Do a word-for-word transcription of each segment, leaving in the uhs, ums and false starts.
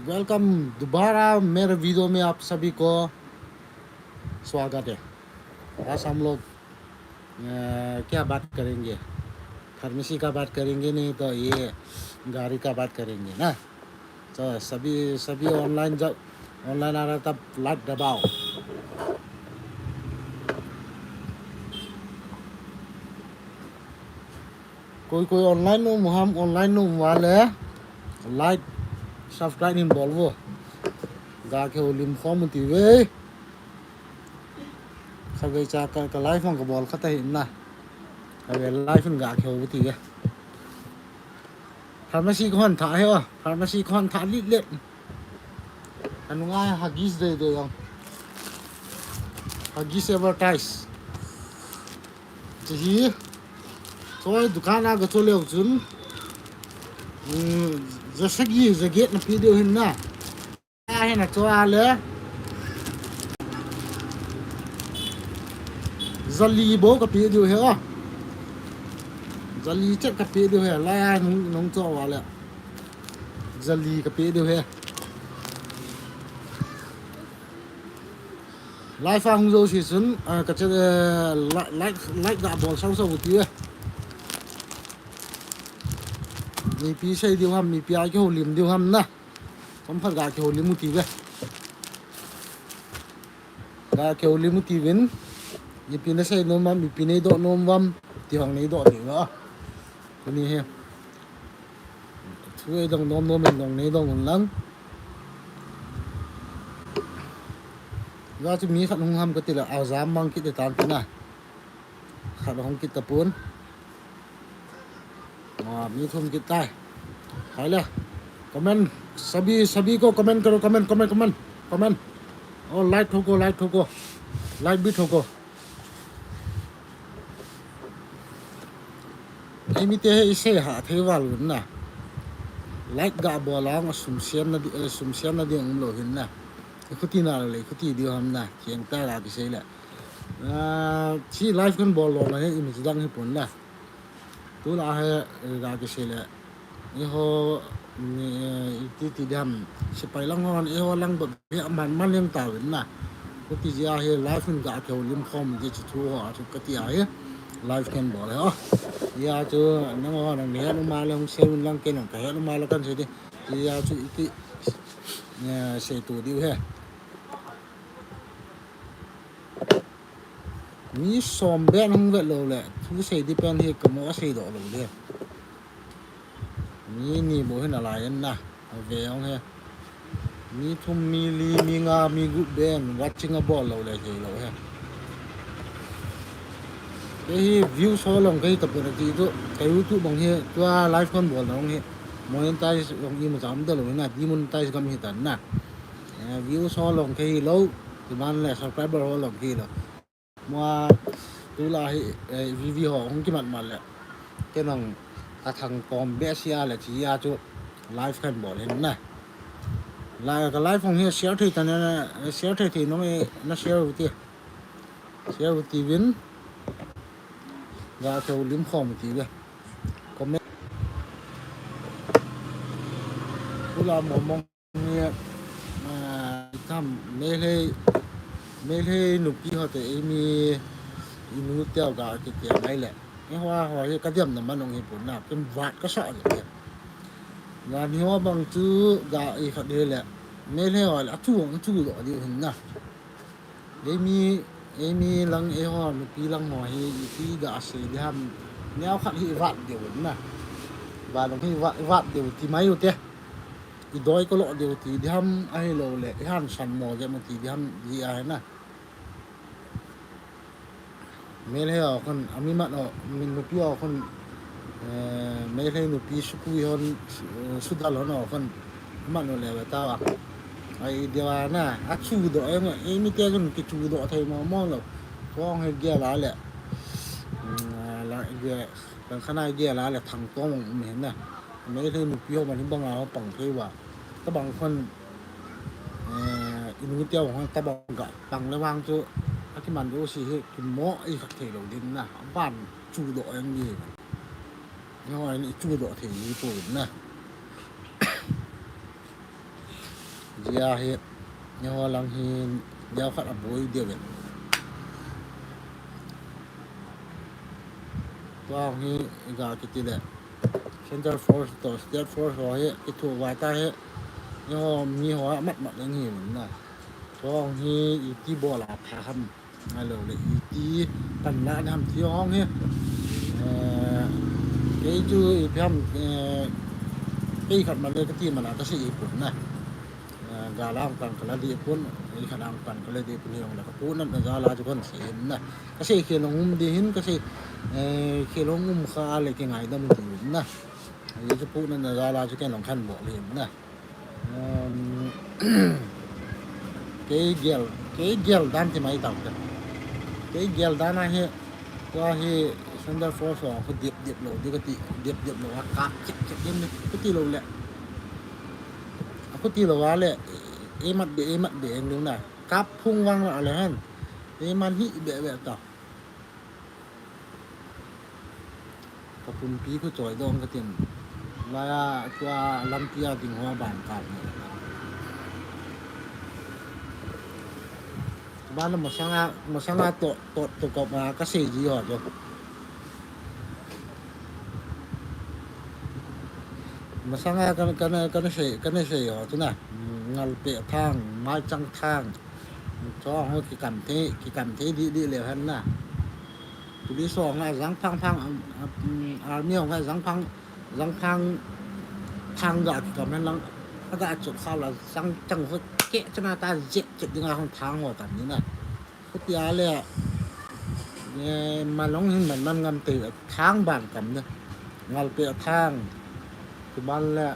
वेलकम दोबारा मेरे वीडियो में आप सभी को स्वागत है। आज हम लोग अ, क्या बात करेंगे? फार्मेसी का बात करेंगे, नहीं तो ये गाड़ी का बात करेंगे ना। तो सभी सभी ऑनलाइन, जब ऑनलाइन आ रहा तब लाइक दबाओ। कोई कोई ऑनलाइन नु, हम ऑनलाइन नु वाले लाइक सब्सक्राइब नहीं बोलवो। Ga kihoulim khom u ti ve. Khatvei cha ka, ka live hung kabol khat ahi na. Khatvei live in ga kihou u ti ve. Pharmacy kahon tha he o. Pharmacy kahon tha lit let. Anunga Huggies dei dei jong. Huggies advertise. Chu hi. Choi dukan a gacho leu chun. Um, ja sagi, ja get na pe diu hin na. Ahin a cho a le. Ja li bou kape diu he o. Ja li chet kape diu he. Lai a nung, nung cho a le. Ja li kape diu he. Live a hung jou si chun, ah, ka che, eh, li-, like, like ga bol sau sau ti e. Mipi sei diu ham, mipi a kihoulim diu ham na. Chomkhat ga kihoulim u ti ve. Ga kihoulim u ti vin. Mipi na sei nom am, mipi nei doh nom am, ti hong nei doh diu a. Tuni hi. Thu ei dong nom nom in dong nei dong un lang. Ga chu mi khat hung ham kati le, a jam mang kit tan tina. Khat hung kit tapon. Ah, mi thum kit tai. Hai le. Comment, सभी, सभी को comment करो, comment, comment, comment, comment. और like ठोको, like ठोको. Like भी ठोको. Eimi te hi isei ha thei val un na. Like ga bol ang a sum siam na di, eh, sum siam na di um lou hin na. I khuti na le, i khuti diu ham na. Kiang ta la kisei le. Ah, chi live kan bol lou na hi imi chi dang hi pon na. Tu la he, eh, ga kisei le. Eiho, ni, eh, iti ti diham, sepai lang hon, eiho lang bep hi aman man leng tauvin na. Khuti jeh a hi live in ga kihoulim khom ti chu thu ho a chu kati a hi. Live kan bol hi o. Hia chu nangho nang het um a le hung sei un lang, kei nang ka het um a le kan sei di. Hia chu iti, eh, sei tu diu he. Mi som beh hung vet lou le, thu sei di pen hi kamo a sei doh lou le. Mi ni bou hin alai in na, ave hung he. Mi thum, mi li, mi nga, mi gup beh, watching abol lou le sei lou he. Kei hi views ho long kei tapon ati tu, ka YouTube bang hi, tua live kan bol na hung hi. Monetize long imacha um ta lou na, demonetize gam hi tan na. Eh, views ho long kei lou, ti man le subscriber ho long kei lou. Mua tu la hi, eh, V V ho hung kimat mat le. Kei nang ka thang tom beh sia le chi a chu live kan bol hin na. La ka live hung hi share thei tan na, share thei thei nong e na share u ti. Share u ti vin. Ga kihoulim khom u ti ve. Comment. Tu la mo mong. Ni, ah, tam, Meitei, Meitei nupi ho te eimi inu teu ga kiti ngai le. Eiho ho hi ka diam na man ong hi pon na, kin vat ka sa le. Ga ni ho bang chu ga i khat hi le. Meitei ho le, a chu ong chu lo di hin na. Eimi, eimi lang eiho, nupi lang ho hi, ipi ga sei di ham. Neo khat hi i vat diu na. Ba long hi i vat, i vat diu ti mai u te. I doi ko lo diu ti di ham, ahilou le, i han san mo je mo ti di ham, ji a na. Meitei ho khun, ami mat o, mi nupi ho khun, eh, Meitei nupi sukui hon, su-, sudal hon ho khun, mat o le ve ta a. Ai dia na, a chu do, eh, mi te khun ki chu do thei mo mo lo. Kong he gel a le. Mm, la, ge, kan khana gel a le thang tong mi na. Meitei nupi ho man bang a ho pang thei va. Tabang khun, eh, inu teu khun tabang ga pang le vang chu, a kiman diu si hi, kimo i khat thei lou din na, ban chu do ang ni. Ngo ai ni chu do thei ni po na. Jia hi, neo lang hi, neo khat aboi diu ve. Tua hi, iga kiti le. Central Force to State Force ho hi, kithu va ta hi, neo mi ho amat mat leng hi na. Tua hi, iti bol a pha ham. Ahilou le, iti pan la na ham ti hong hi. Eh, kei chu ipi ham, eh, kei khat man le kati man a kasei ipon na. Eh, gal a hung pan kala deh pon, ei khat a hung pan kala deh pon hi hong le kapu natna jal a chu kan sei in na. Kasei khel hong um ding hin, kasei, eh, khel hong um kha le kingaidam ding hin na. Ei chu pu natna jal a chu ken hong khan bol hin na. Um, kei gel, kei gel dan ti mai tau te. Kei gel dan a hi, tua hi Central Force ho khu dip dip lou, dip kati, dip dip lou, a kap chep chep din ni, khuti lou le. A khuti lou a le, e mat be, e mat be, en ding na. Kap phung vang la le hen. E man hi be be ta. Ka pumpi khu choi dong ka tin. Laiya tua lampi a ding ho ban ka ni. Ban masanga, masanga to, to, to ko ma ka sei ji ho jo. Masanga ka, ka, ka sei, ka sei ho tu na. Ngalpe thang, maichang thang. Cho ho kikam thei, kikam thei di di le han na. Police ho nga jang phang phang, um, um, army ho nga jang phang, jang phang, thang ga kikam hen lang, aga chot kha la jang chang ho ke chana ta jet jet dinga hong thang ho kam ni na. Khutia le, eh, malong hin man man ngam te thang ban kam na. Ngalpe thang, tu ban le,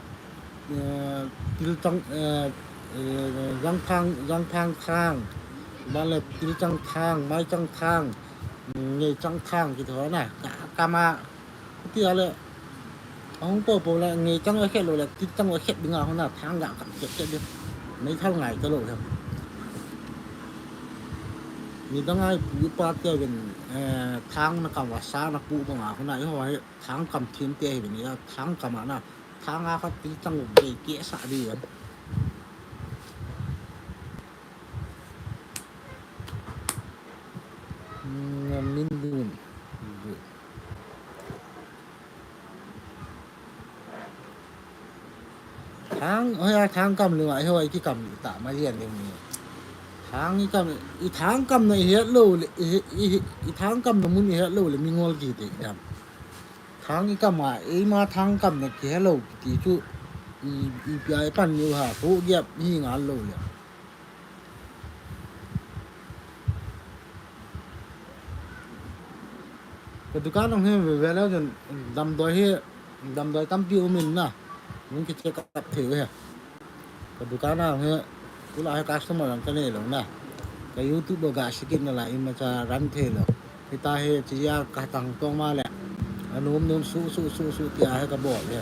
eh, til chang, eh, eh, jang phang, jang phang thang, ban le til chang thang, maichang thang, ngei chang thang kiti ho na, ka, kama, khutia le, ahung po po le, ngei chang a khet lou le, til chang a khet dinga ho na, thang ga kam khet khet ding, mei thal ngai ta lou le. Ni dang ai pu pa te vin, eh, thang na kam va sa na pu banga ho na, i ho hi, thang kam thim te hi vin, ya, thang kam a na, Thang a khat til chang u bei keh sa di em. Ngam min dun. Thang, hoi a thang kam le, hoi ki kam ta ma yen le ni. Thang i kam, i thang kam na i het lou le, i, i, i thang kam na mun i het lou le, mi ngol ki te dam. Thang i kam a, eima thang kam na kihe lou kiti chu, i, ipi a i pan niu ha, hu giap hi ngal lou le. Ka dukan nong hi ve ve leu chun, damdoi hi, damdoi tampi um in na, nung ki check up thei u hi. Ka dukan a hi, tulai hi customer ang ka nei lou na. Ka YouTube a ga sikit na la imacha run thei lou. Hita hi, chia ka tang tong ma le. Anom nom su, su, su, su, tia hi ka bol hi.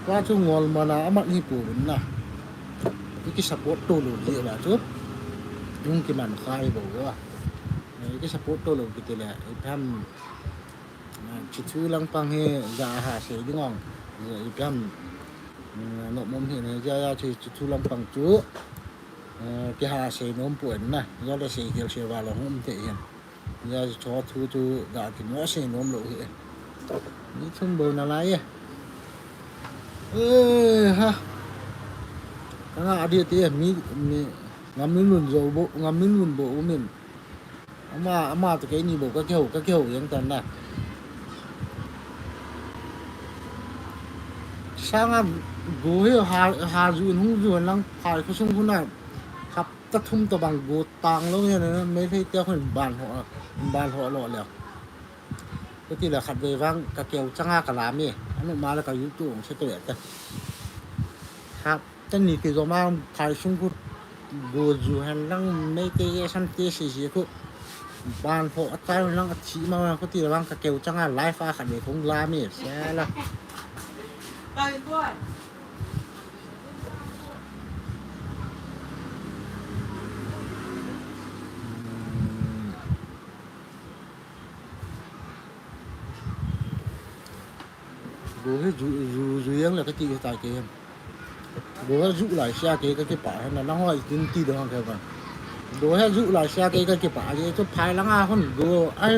Tua chu ngol mana amat hi pu na. I ki support to lou ji la chu. Yung ki man khai bo wa. I ki support to lou kiti le. I tham Chu chu lang pang hi ja ha sei ding ong. Ja i piam. Nom mom hi ne ja ja chu chu lang pang chu. Ki ha sei nom pu en na. Ja le sei gel sei va lo hum te hin. Ja chu chu chu ja ki mo sei nom lo hi. Ni thum bo na lai e. Eh ha. Ka nga adi te mi mi ngam min lun zo bo ngam min lun bo umin. Ama, ama to keini bou ka kihou, ka kihou jeng tan na. Sanga go hi ha, ha ju in hung ju lang phai khosung khu na. Hapta thum to bang go tang lou hi na, Meitei te khun ban ho, ban ho lo le. Khuti le khatvei vang ka keu changa ka lam e. Anu ma le ka YouTube hung se to ya ta. Hap Tani kijoma phai sung khu go ju hen lang Meitei Assam te sisi khu ban ho atai lang athi ma khu ti lang ka keu changa live a khatvei khong lam e sela. Go hi ju, ju, ju yang le kati ta ke hen. Go hi ju lai sia ke ka kipah hen, nang hoi tin ti do hang ke ba. Go hi ju lai sia ke ka kipah, ye chu phai lang a hon go, ai.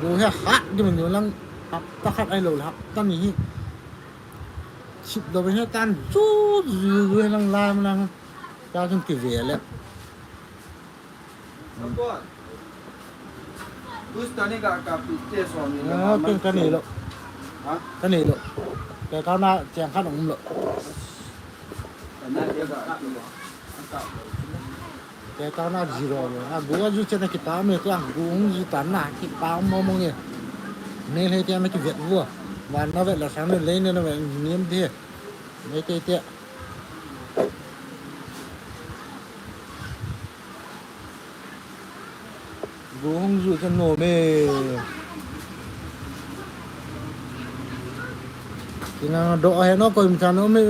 Go hi hat di man do lang, hapta khat ai lo, hapta ni hi. Sip do he tan ju, ju, ju lang lai man lang. Ta chun ki ve le. Booster ni ka, ka pi te so ni. Ah, ken ka nei lo. Ha? Ka nei lo. Ka ka na cheng khan um lo. Ka na te ka, ka pi lo. Ka ka na zero lo. Ah, go ju chen na kipa me tu, ah, go hung ju tan na kipa mo mo nge. Nei le te na ki vet vo. Wan na vet la sang ne le ne na vet niam de. Nei te te. Go hung ju chen no me. Tina do he no ko im chan no me.